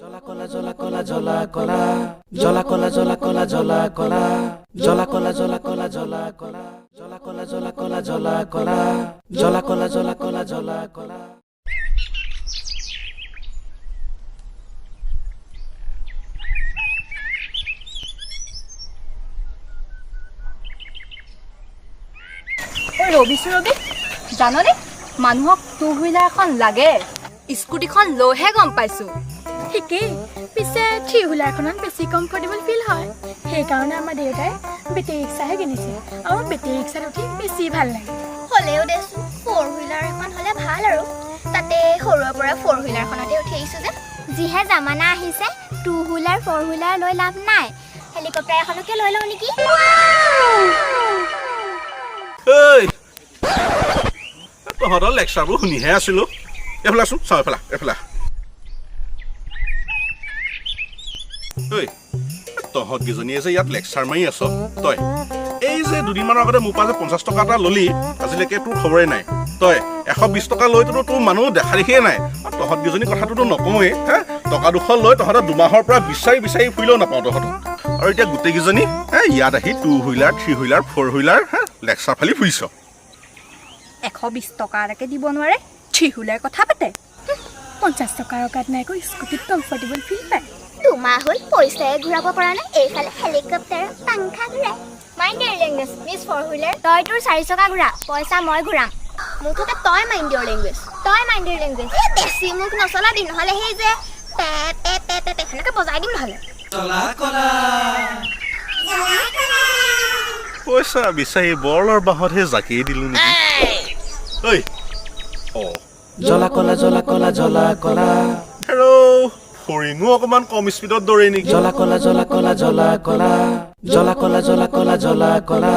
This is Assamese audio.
জ্বলা কলা জ্বলা কলা জ্বলা কলা জ্বলা কলা জ্বলা কলা জ্বলা কলা জ্বলা কলা জ্বলা কলা জ্বলা কলা জ্বলা কলা জ্বলা কলা জ্বলা কলা জ্বলা কলা জ্বলা কলা জ্বলা কলা। ঐ ৰবিছো ৰবি, জাননে মানুহক টু হুইলাৰ এখন লাগে। স্কুটিখন লৈহে গম পাইছো। ঠিকেই, পিছে থ্ৰী হুইলাৰখনত বেছি কমফৰ্টেবল ফিল হয়। সেইকাৰণে আমাৰ দেউতাই বেটেৰী ৰিক্সাহে কিনিছে আৰু বেটেৰী ৰিক্সাত উঠি বেছি ভাল লাগে। হ'লেও দেচোন, ফ'ৰ হুইলাৰ এখন হ'লে ভাল আৰু। তাতে সৰুৰে পৰা ফ'ৰ হুইলাৰখনতে উঠি আহিছোঁ যে। যিহে জামানা আহিছে, টু হুইলাৰ ফ'ৰ হুইলাৰ লৈ লাভ নাই, হেলিকপ্টাৰ এখনকে লৈ লওঁ নেকি? ঐ, তহঁতৰ লেকচাৰবোৰ শুনিহে আছিলোঁ। এইফালে আছোন, চাওঁ, এইফালে এইফালে। ঐ, তহঁতকেইজনীয়ে যে ইয়াত লেকচাৰ মাৰি আছ, তই এই যে দুদিনমানৰ আগতে মোৰ পৰা যে 50 টকা এটা ল'লি, আজিলৈকে তোৰ খবৰেই নাই। তই 120 টকা লৈতো তোৰ মানুহ দেখা দেখিয়ে নাই। আৰু তহঁতকেইজনী কথাটোতো নকওঁৱেই। হে, টকা 200 লৈ তহঁতৰ দুমাহৰ পৰা বিচাৰি বিচাৰি ফুৰিলেও নাপাওঁ তহঁতক। আৰু এতিয়া গোটেইকেইজনী হে ইয়াত আহি two wheeler, three wheeler, four wheeler হে লেকচাৰ ফালি ফুৰিছ। 120 টকা এটাকে দিব নোৱাৰে, থ্ৰী হুইলাৰ কথা পাতে। 50 টকাৰ অকাত নাই আকৌ স্কুটিত কমফৰ্টেবল ফিল পায়। দুমাহ হ'ল পইচাই ঘূৰাব পৰা নাই, এইফালে হেলিকপ্টাৰৰ পাংখা ঘূৰাই। Mind your language miss four wheeler. তই তোৰ চাৰিচকা ঘূৰা, পইচা মই ঘূৰাম। মুঠতে তই মাইণ্ড ইয়ৰ লেংগুৱেজ। তই মাইণ্ড ইয়ৰ লেংগুৱেজ। এই বেছি মোক নচলাবি, নহ'লে সেই যে pay pay pay pay pay সেনেকৈ বজাই দিম নহ'লে। পইচা বিচাৰি বৰলৰ বাঁহতহে জাকিয়ে দিলো নেকি? ঐ, অ। জ্বলা কলা জ্বলা কলা জ্বলা কলা। হেৰ', ফৰিঙো অকণমান কম স্পীডত দৌৰে নেকি? জ্বলা কলা জ্বলা কলা জ্বলা কলা জ্বলা কলা জ্বলা কলা জ্বলা কলা।